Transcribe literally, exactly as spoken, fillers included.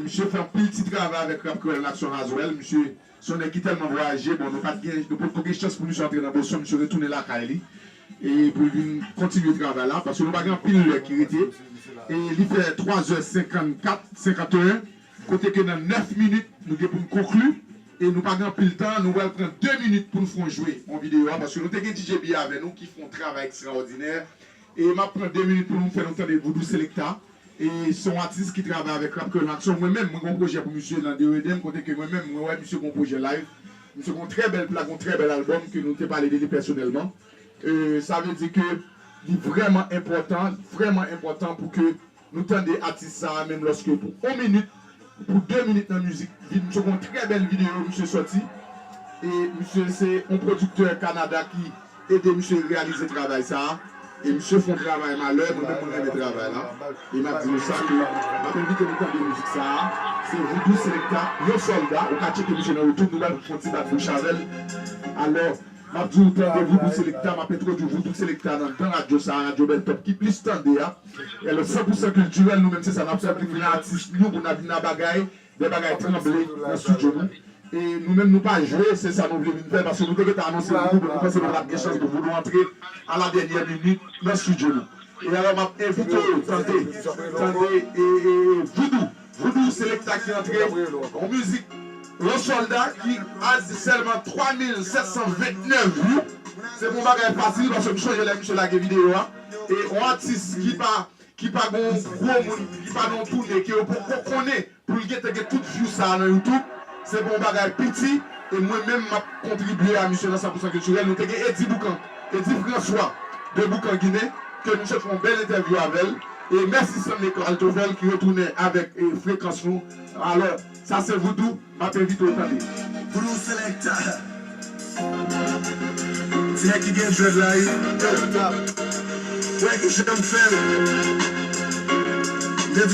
Misye fè anpil ti travay avèk Rap Kreyòl Naksyon as well. Misye se yon nèg ki tèlman vwayaje, bon, nou pa t gen, nou potko gen chans pou misye antre nan Boston, misye retounen lakay li. E pou l vin kontinye travay la, paske nou pa gen anpil lè ki rete. E li fè twa zè senkannkat, senkanteyen, kote ke nan nèf minit, nou gen pou n konkli. E nou pa gen anpil tan, nou pral pran de minit pou n fè yon jwe yon videyo a, paske nou te gen D J B avè nou ki fè yon travay ekstraòdinè. E m ap pran de minit pou nou fè nou tande Voodoo Selecta. E se yon atis ki travay avèk Rap Kreyòl Naksyon. Mwen menm, mwen gen yon pwojè pou misye nan The Rhythm, kote ke mwen menm, mwen wè misye gen yon pwojè live. Misye gen yon trè bèl plak, yon trè bèl albòm ke nou te pale de li pèsonèlman. E, sa vle di ke li vrèman enpòtan, vrèman enpòtan pou ke nou tande atis sa a, menm lòske pou yon minit, pou de minit nan mizik, vi-, misye gen yon trè bèl videyo misye sòti. E misye se yon pwodiktè Kanada ki ede misye reyalize travay sa a. E misye fè yon travay malè, mwen menm mwen renmen travay la. E m ap di nou sa ke m ap envite nou tande mizik sa a. Se Voodoo Selecta, yon sòlda. Ou ka tcheke misye nan YouTube, nou pral fè yon ti bat bouch avè l. Alò, m ap di w tande Voodoo Selecta, m ap entwodui Voodoo Selecta nan, nan radyo sa a, radyo Bèl Pèp ki plis tande a. Alò, san pou san kiltirèl, nou menm se sa n ap fè, pou vin atis nou, pou n ap vin nan bagay, de bagay tranble nan estidyo nou. E nou menm nou pa jwe, se sa nou vle vin fè, paske nou te gentan anonse Voodoo, men nou panse nou pa t gen chans pou Voodoo antre a la dènyè minit nan estidyo nou. E alò m ap envite w tande, tande e, e, e, Voodoo, Voodoo Selecta ki antre, yon mizik, yon sòlda ki atis sèlman twa mil sèt san vennèf view. Se pa yon bagay fasil, paske m sonje lè misye lage videyo a. E yon atis ki pa ki pa gen yon gwo moun, ki pa nan yon toune, ke yo poko konnen pou l gentan gen tout view sa a nan YouTube, se pa yon bagay piti, e mwen menm m ap kontribye a misye nan san pou san kiltirèl. Nou te gen Eddy Boucan, Eddy François de Boucan Ginen, ke nou sot fè yon bèl entèvyou avè l. E mèsi Stanley Carl Tovel ki retounen avèk, e, frekans nou. Alò, sa se Voodoo, m ap envite w tande. Voodoo Selecta. Ti nèg ki gen dread la, wi. Wè ki jan m fè l. Depi